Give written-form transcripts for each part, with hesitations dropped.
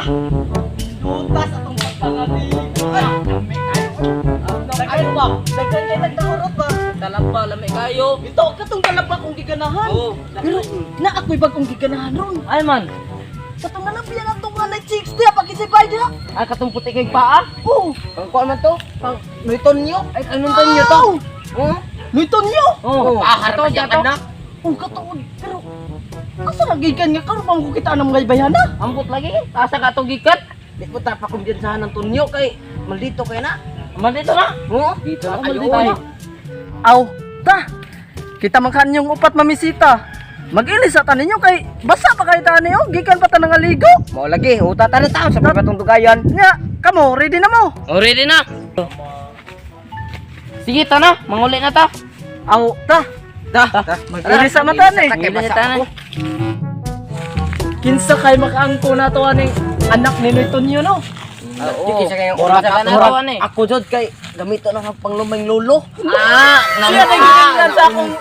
Dutas atong pagpangaligo. Ay, lami kayo. Daghan ba? Daghan kay nagdahurot ba? Talaba, lami kayo. Ito katong talaba kong giganahan. Oo. Pero na ako'y bagong giganahan ron. Ay man. Katong nalabian atong nga 960 pag isipay diha. Ay katong puti kay paa. Oo. Pang kuan man to? Pang Luitonyo? Ay anong tonyo to? Oo. Luitonyo. Oo. Pahar Ato pa siyang ato. anak. Oh, katuod. Pero asa ra gikan nga karon pa mo kita ang mga bayhana? Ambot lagi. Asa ka to gikan? Di ko ta pakumbiyansahan ng tunyo kay maldito kay na. Maldito na. Oo. Dito na kayo. Maldito na. Aw, ta. Kita man kanyong upat mamisita. Mag-ilis sa tanin ninyo kay basa pa kayo tani oh, gikan pa ta nangaligo. Mao lagi, uta ta na tao sa pagpatong dugayan. Nga, kamo ready na mo. Oh, ready na. Sige ta na, manguli na ta. Aw, ta. Ta. Mag-ilis sa mata ni. Kay Manguli na basa ta na. ako. Kinsa kay makaangko na to aning anak ni Tonyo no? Oo. Di kinsa kayong Mura oras ka na murag to, ano eh. Ako jud kay gamito na ang panglumay lolo. Ah, Siya nagigilan sa akong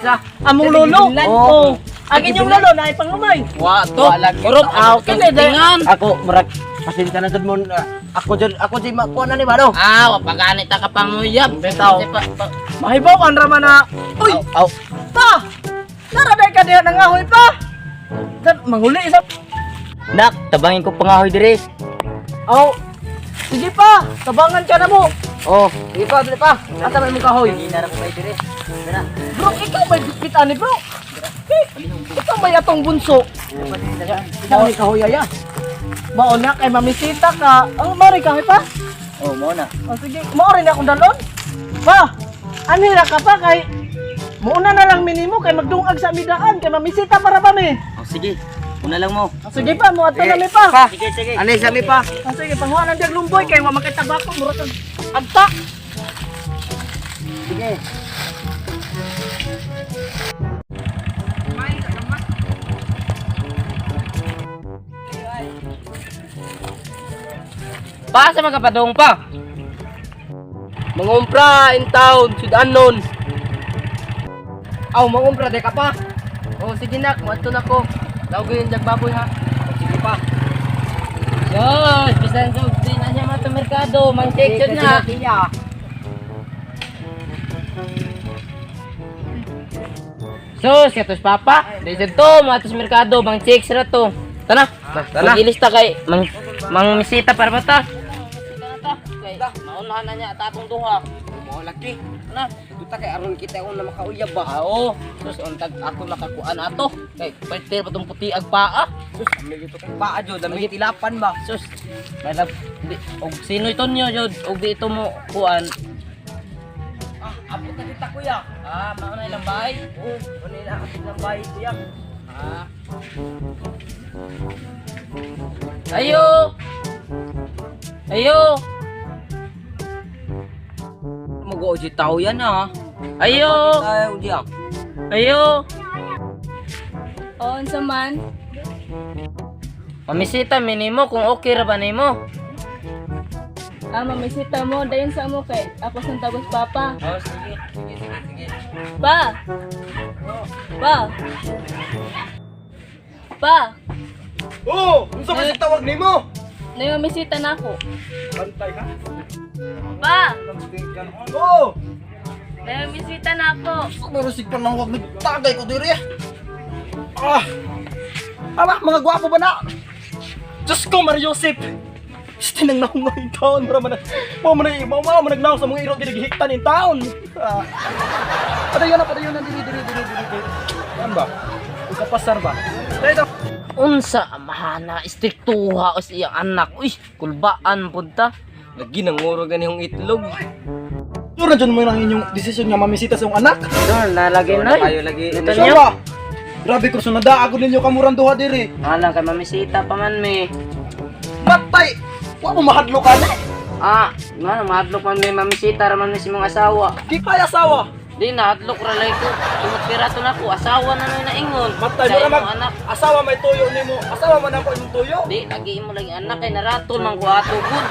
among lolo. Oo. Oo. Ang inyong lolo na ipanglumay. Wa to. Wa lagi. Urop, Ah, okay, tingan. Ako murag pasensya na jud mo. Ako jud ako jud makuha na ni ba no? Ah, wa paganit ta ka panguyab. Bitaw. Kasi Mahibaw an ra man na. Uy, Aw, aw. ta. Naraday ka diha nangahoy pa. Dan manguli isa. Nak, tabangin ko pangahoy dire. Aw. Sige pa, tabangan ka na mo. Oh, sige pa, dili pa. Asa man imong kahoy? Hindi na ko kay dire. Dira. Bro, ikaw may bitbit ani bro. Eh, ikaw may atong bunso. Ikaw ni kahoy aya. Mao na kay mamisita ka. Ang mari kahoy pa. Oh, mao na. Oh, sige, mao rin akong dalon. Pa, anira ka pa kay Muuna na lang minimo kay magdungag sa amidaan kay mamisita para ba mi. Oh, sige. Una lang mo. Oh, sige pa, mo ato na mi pa. Sige, sige. Anay sa mi pa. Oh, sige, panguha lang diyang lumboy kay wa makita bako mura kag agta. Sige. Pa sa magapadong pa. Mangumpra in town, sudanon. Aw, mangumpra de ka pa. Oh, sige nak, moadto na ko. Tawag yung jagbaboy ha. Oh, sige pa. Yos, bisan sa di na siya mato merkado, mang check yun na. Sus, katos papa. Di to, matos merkado, mang check sira to. Tana, Tana. Mag-ilis ta kay mang mang misita para ba ta? Kay maunahan na niya at atong duha. Mao lagi. Ana, Tuta kay aron kita on na makauyab ba. Ah, oo. Sus, untag ako makakuan ato. Kay pwede pa tong puti ag paa. Sus, amig ito kay paa jud, amig tilapan ba. Sus, may lab, di, og sino ito niyo jud, og di ito mo kuan. Ah, abot na kita kuya. Ah, mao na ilang bahay. Oo, ano na ang bahay kuya. Ah. Ayo. Ayo. Mag-o tao yan ah. Ayo. Tayo diya. Ayo. Oo, unsa man? Pamisita minimo kung okay ra ba nimo. Ah, mamisita mo, dayon sa mo kay ako sa tagos papa. Oh, sige. Sige, sige, sige. Pa! Pa! Pa! Oh, unsa man sa tawag nimo? Nay mamisita na ako. Bantay ha. Pa! Oh, Nay mamisita na ako. marusig pa nang wag nagtagay ko diri. Ah. Ama, mga gwapo ba na? Diyos ko, Mario Joseph. Tinang naong nga in town, mura man. Mao man ay mao man nagnaong sa mga iro ginagihiktan in town. Ah. Padayon na diri diri diri diri. diri. Yan ba? Ug kapasar ba? Dito. Unsa amahana istriktuha os iyang anak. Uy, kulbaan punta. Lagi nanguro gani yung itlog. Sure na dyan mo lang inyong desisyon nga mamisita sa iyong anak. Sure, nalagay na. Kayo lagi. Ito Sure niyo. ba? Grabe ko sunada ako ninyo kamuran duha diri. Alang kay mamisita pa man mi. Matay! Wa mo mahadlo ka na. Ah, nga mahadlok man mi mamisita ra man mi si mong asawa. Di kaya asawa. Di nahadlok ra lay ko. Tungod pira to nako, asawa na noy naingon. Matay Sa mo imong mag anak. asawa may tuyo nimo. Asawa man ako imong tuyo. Di lagi imo lagi anak kay naratol man ko ato gud.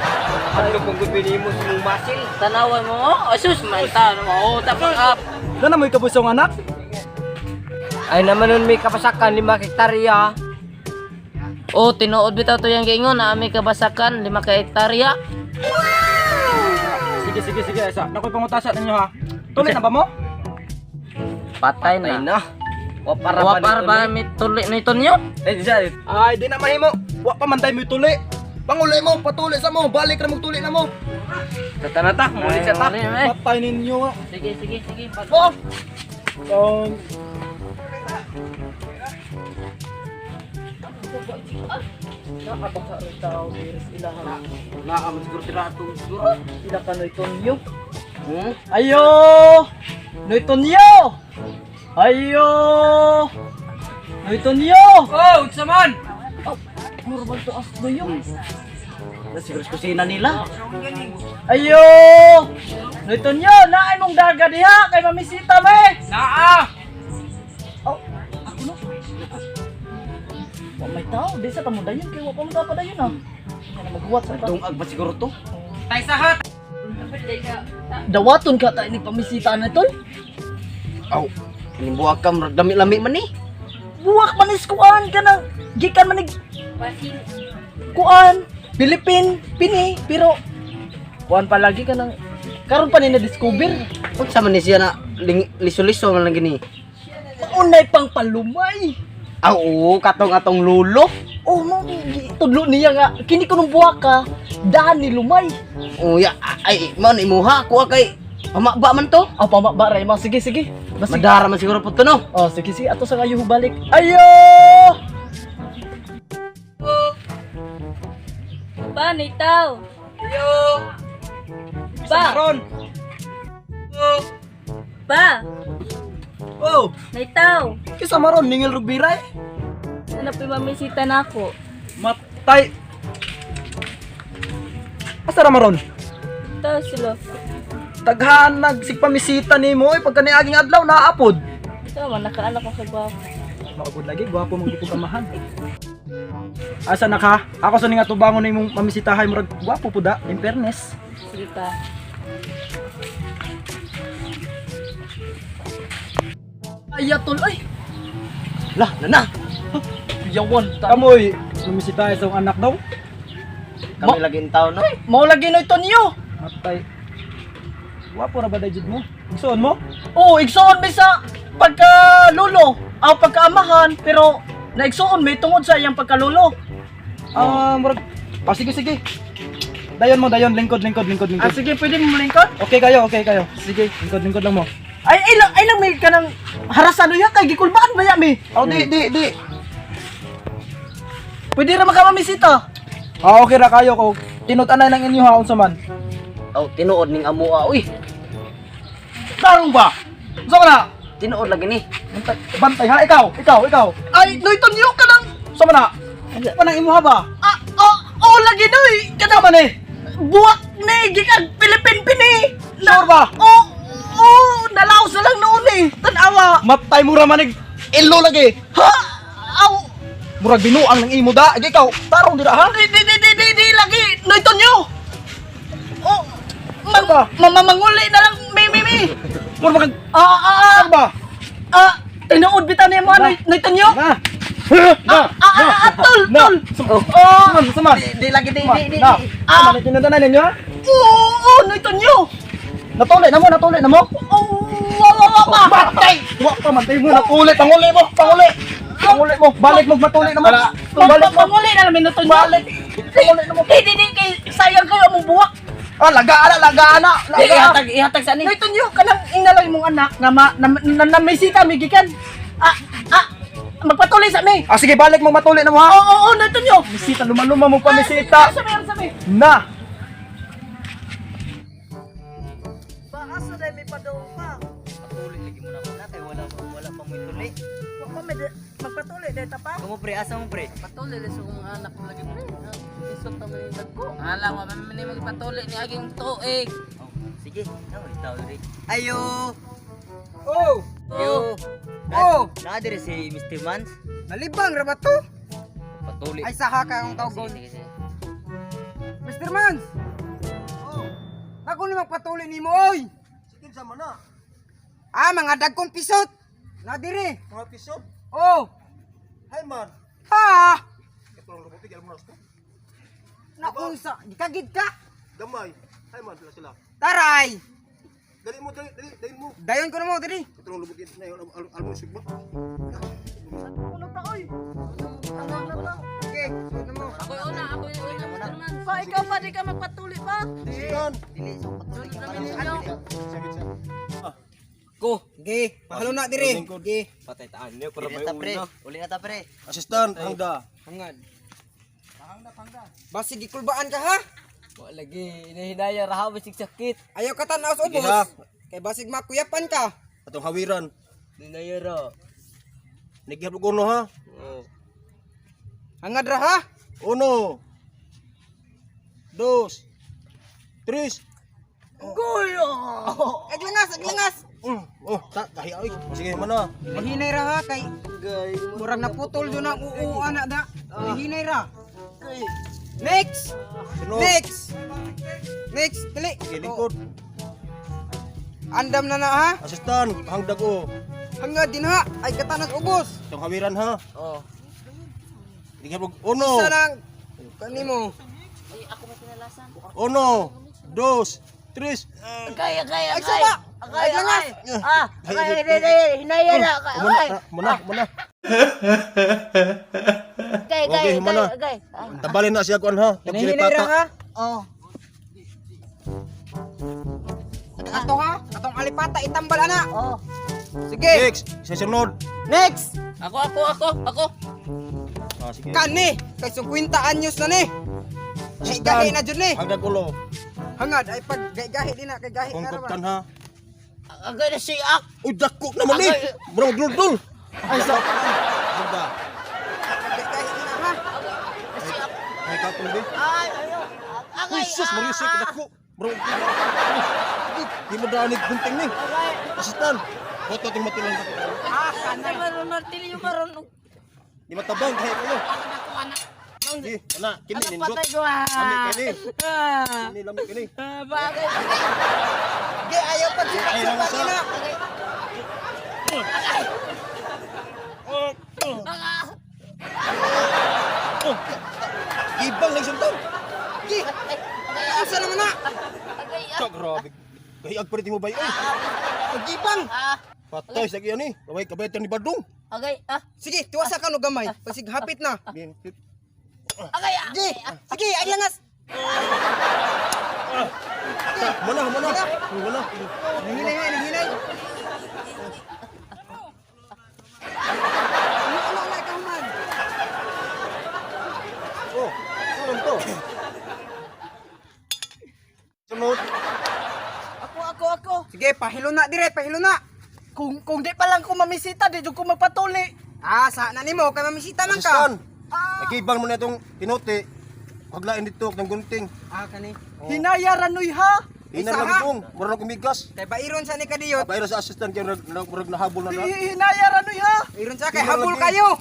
Ano kung gubili mo sa mong masil? Tanawa mo, oh, asus man ta no oh, tapak up. Dana mo ikaboy sa iyong anak? Ay naman nun may kapasakan, 5 hektarya. Oh, tinuod bitaw to yang giingon na ami kabasakan 5 ka hektarya. Sige, sige, sige, isa. Nakoy pangutasa ninyo ha. Tuloy na ba mo? Patay na. na. Wa para Wa para ba mi tuli ni Tonyo? Eh, di siya. Ay, di na mahimo. Wa pa man tayo mo tuli. Panguli mo, patuli sa mo, balik ra mong tuli na mo. Tata na ta, muli siya ta. Muli na, eh. Patay ninyo. Sige, sige, sige. Oh! Um, Naa man siguro sila atong siguro. Ila ka Noy Tonyo. Hmm? Ayo! Noy Tonyo! Ayo! Noy Tonyo! Oh, unsa man? Mura ba ito as doyong? Na siguro sa kusina nila. Ayo! Noy Tonyo, naay mong daga diha kay mamisita me. Naa. Oh, ako no. Wa may tao, di sa tamo dayon kay wa pa man dapat dayon ah. Kana maghuwat sa tao. Dungag ba siguro to? Tay sahat. Dawaton ka ta ini pamisita na tol. Aw, kining buwak ka murag lami-lami man ni. Buwak man is kuan kanang gikan man nig kuan Philippine pini pero kuan palagi kanang karon pa ni na discover Unsa man ni siya na liso-liso man lang gini. maunay pang palumay. Aw, oo, katong atong lulo. Oh, mo tudlo niya nga kini kunong buwak ka dahan ni lumay. Oh, ya, ay, mao na imuha kuha kay pamaba man to. Aw pama ba ray ma, sige sige. Basi. Madara man siguro po to no. Oh, sige sige ato sa kayo balik. Ayo! Pa, nitaw. Yo! Pa, Ron! pa, Oh! nitaw. Kisa maron ningil rug biray. Ano pa mamisita na ako? Matay. Asa ra maron? Ito sila. Taghan nagsigpamisita nimo oy pagka niaging adlaw naapod. Ito man nakaanak ko sa gwapo. Makagod lagi, gwapo mong gipugamahan. Asa na ka? Ako sa nga tubangon na imong mamisitahay murag gwapo pud da, in fairness. Sige pa. Ay tol ay. Lah, nana. Yawan ta. Kamoy, mamisitahay sa akong anak daw. Kami lagi in town no. Mao lagi Noy Tonyo. Matay. Gwapo ra ba day jud mo? Igsuon mo? Oh, igsuon mi sa pagkalulo, aw pagkaamahan, pero naigsuon mi tungod sa iyang pagkalulo. Ah, murag Ah, sige sige. Dayon mo, dayon, lingkod, lingkod, lingkod, Ah, lingkod. sige, pwede mo lingkod? Okay kayo, okay kayo. Sige, lingkod, lingkod lang mo. Ay, ay lang, ay lang may kanang harasan uya kay gikulbaan ba ya mi? Oh, di, di, di. Pwede ra makamamisita. Ah, okay ra kayo ko. Tinud-anay ng inyo ha, unsa man. Aw, tinuod ning amoa uy. Tarong ba? Unsa man na? Tinuod lagi ni. Bantay, bantay ha, ikaw, ikaw, ikaw. Ay, Noy Tonyo ka lang. Unsa man na? Panang imuha ba? Ah, oh, oh lagi noy. Kada man eh. Buwak ni gikan Philippine pini. Sure ba? Oh, oh, nalaos na lang noon eh. Tanawa. Matay mura manig ilo lagi. Ha? Aw, Murag binuang ng imo da. Ikaw, tarong dira ha. di di di di di, di lagi Noy Tonyo. Oh, Sure ba? mamamanguli na lang mi mi mi. Murag mag Ah, ah, ah. Sure ba? Ah, tinuod bitaw niya mo Noy, Noy Tonyo. Na. Na. Ah, ah, ah, tol, Na. tol. Oh. Oh, Suman, suman. di lagi di di di. Na. Ah, Ah, tinud-anay ninyo ha. oo, oh, Noy Tonyo. Natuli na mo, natuli na mo. Oh, wa wa wa pa. Matay! Wa pa man mo natuli, panguli mo, panguli. Panguli mo, balik mo matuli na mo. Balik mo. Panguli na lang minuto niyo. Balik. Panguli na mo. Di di di kay sayang kayo among buwak. Ah, laga ana, laga ana, Di, laga. ihatag ihatag sa ni. Noy Tonyo, kanang inalay mong anak nga ma na, na, na, may sita mi gikan. Ah, ah, magpatuloy sa mi. Ah, sige, balik mo matuli na mo ha. Oo, oo, oo, Noy Tonyo. Misita, lumaluma mo pa misita. Sa mi, sa mi. Na. Paasa dai may padong pa. Patuloy lagi mo na ko na kay wala wala pa mo tuli. Wa pa may magpatuloy dai ta pa. Kamo pre, asa mo pre? Patuloy lang sa mga anak ko lagi pre. Isot na may dagko. Ala, wa man man magpatuloy ni aging tuig. Oh, sige, naw itaw diri. Ayo. Oh. Ayo. Oh! Naa diri si Mr. Mans. Nalibang ra ba to? Patuloy. Ay saha ka ang tawgon. Sige, sige, sige. Mr. Mans! Oh. Ako ni magpatuloy nimo oy. Sige sama na. Ah, mga dagkong pisot. Na diri. Mga pisot. Oh. Hi man. Ha. Ito ang robotic, alam mo na. Naunsa, gikagid ka. Gamay. Ay man sila sila. Taray. Dali mo, dali, dali, dali mo. Dayon ko na mo diri. Ito ang robotic na yun, alam mo sigma. Ano ta oy? Okay, sunod na mo. Ako una, ako una, Mr. Mans. Pa, ikaw pa, di ka magpatuli pa. Siyan. Sunod namin ninyo. Sagit siya. Ko. Okay, pahalo na diri. Lingkod. Okay. Patay taan niyo para may una. Uli na ta pre. Assistant, hangda. Hangad. Basig gikulbaan ka ha. Wa lagi hinahinaya ra basig sakit. Ayaw ka tanaw sa Sige, ubos. ha. Kay basig makuyapan ka. Atong hawiran. Hinaya ra. Nagihap og uno ha. Oh. Hangad ra ha. Uno. Dos. Tres. Aglangas, aglangas. Oh, ta, kahi ay. Sige, mana. Hinay ra ha kay murag naputol jud ang uo ana da. Hinay ra. Next. Sunod. Next. Next, dali. Sige, lingkod. Andam na na ha. Assistant, hangdag o. Hangad din ha. Ay katanas ubos. Itong hawiran ha. Oh. Nagihap og uno. Isa nang kanimo. Uno. Dos. Tres. Agay, agay, Ay agay. saba. Agay, Aglangas. agay. Ah, agay, agay, hinaya na. Muna, Agay, muna, muna. agay, Okay, agay, humana. agay. Ah. Tabalin na siya kuan ha. Hinay ra ha. Oh. Ato ha. Atong alipata itambal ana. Oh. Sige. Next, sa sunod. Next. Ako, ako, ako, ako. Ah, sige. Kani kay 50 anyos na ni. Gahi gahi na jud ni. Hangdag ulo. Hangad ay pag gahi din na kay gahi na ra Kung ba. kan ha. Agay na siyak. Uy, dako naman eh. Murag duldul. Ay, sa. Hangda. Gahi gahi din na ha. Ay, kapon be. Ay, ayo. Agay. Uy, sus, Mario Sik, dako. Murag Di mo daan gunting ni. Asistan. Boto ting matilang dako. Ah, kanay. Maron martilyo karon. Di matabang kay kayo. Ako anak. Di, ana, kini Anak nindot. patay ko ah. Lami kini. Ah. Kini lami kini. Ah, bagay. Ge ayaw pag Ay, lang sukat sa. na. Ibang lang siyang Ge. Unsa naman na? Agay. Ah. Ka grabe. Kahiag pa rin mo bay oy. Pagibang. Ah. Patay sa kiyan ni. Kabay kabay ni Badong. Agay. Ah. Sige, tuwasa ka no gamay. Pasig hapit na. Bin. Agay. Ah. Ge, sige, ay langas. Mana mana. Mana. Hinay, hinay, hinay. Ano ano na ka man? Oh, ano to? Sunod. Ako ako ako. Sige, pahilo na dire, pahilo na. Kung di pa lang ko mamisita, di jud ko magpatuli. Ah, sa na nimo kay mamisita man ka. Asistan. Nagibang mo na itong tinote. Paglain dito ng gunting. Ah, kani. Hinaya ranoy ha. Hinar Isa, lagi ha? dong. Murag kumigas. Kay bairon sa ni kadiyot. Bayra sa assistant kay murag murag nahabol na na. Hinaya ranoy ha. Iron sa kay Hinar habol lagi. kayo.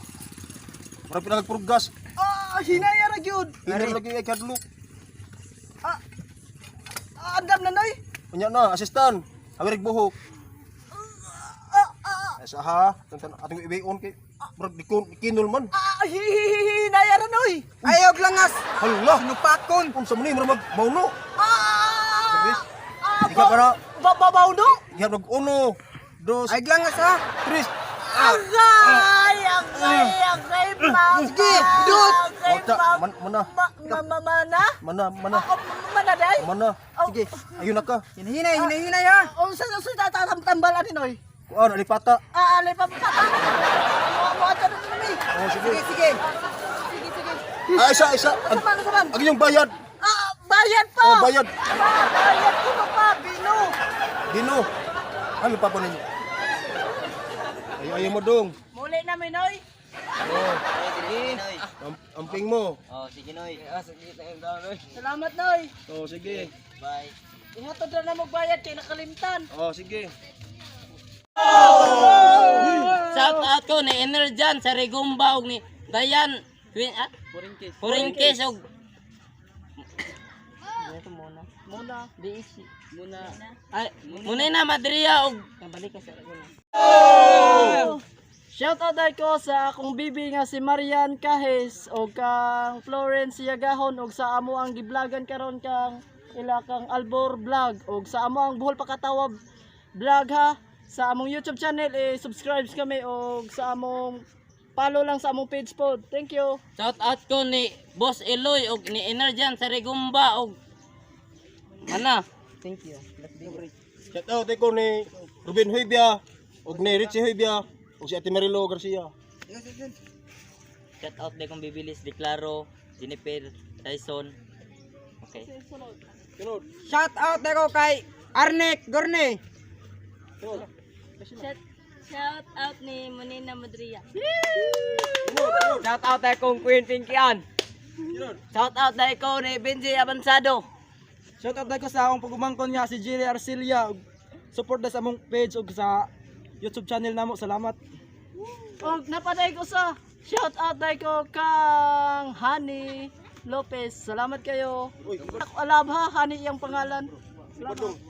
Murag pinagpurgas. Ah, hinaya ra gyud. Hinar lagi ay kadlok. Ah, andam na noy. Unya na assistant. Hawirig buhok. Ah, Ay sa ha, tantan atong iwion kay murag dikon kinol man. Ah, hinaya ranoy. Ayaw langas. Hala. Sinupakon. Unsa man ni murag mag mauno. Ah! Service. Ah, Ikaw para babaw no? ihap nag uno, dos, Ay langas ha. tres. Agay, agay, agay, mama. Sige, dut. Agay, Ota, mama. man, mana, Ma, ma, mana? mana, mana, Oh, mana day? mana. Sige. Ayun na ka. Hinay, hinay, hinay ha. Oh, sa sa tatambalan ni noy. Kuan alipata. Ah, alay pa pa. Mo mo ato na ni. Oh, sige. Sige, sige. Sige, sige. Ah, isa, isa. Ang, Ano man, ang inyong bayad. Ah, bayad pa. Oh, bayad. Ah, bayad ko na pa, Bino. Dino. Ano pa po ninyo? Ay, ayaw mo dong. Muli na Minoy. Oh, amping mo. Oh, sige noy. Ah, sige na yung Noy. Salamat, Noy. Oh, sige. Bye. Ihatod na na magbayad kay nakalimtan. Oh, sige. Shout out ko ni Enerjan sa Rigumba og ni Dayan Queen ah Puringkis og Muna. Di isi muna ay muna na Madria og balik ka sa Laguna. Shout out dahil ko sa akong bibi nga si Marian Cajes o kang Florence Yagahon og sa amo ang giblagan karon kang ila kang Albor Vlog og sa amo ang Buhol Pakatawa Vlog ha, sa among YouTube channel eh, subscribe kami og sa among follow lang sa among page po. Thank you. Shout out ko ni Boss Eloy og ni Enerjan sa Rigumba og ana. Thank you. Shout out ko ni Ruben Huybia ug ni Richie Huybia ug si Ate Marilo Garcia. Shout out kong bibilis Declaro, Jennifer, Tyson. Okay. Shout out ko kay Arnek Gorne. Shout out ni Monina Madria. Shout out tayo kong Queen Pinkian. Shout out dai ko ni Benji Abansado. Shout out ko sa akong pagumangkon nga si Jerry Arcilia ug support na sa among page ug sa YouTube channel namo. Salamat. Og napaday ko sa shout out dahil ko kang Honey Lopez. Salamat kayo. Ako alam ha, Honey iyang pangalan. Salamat.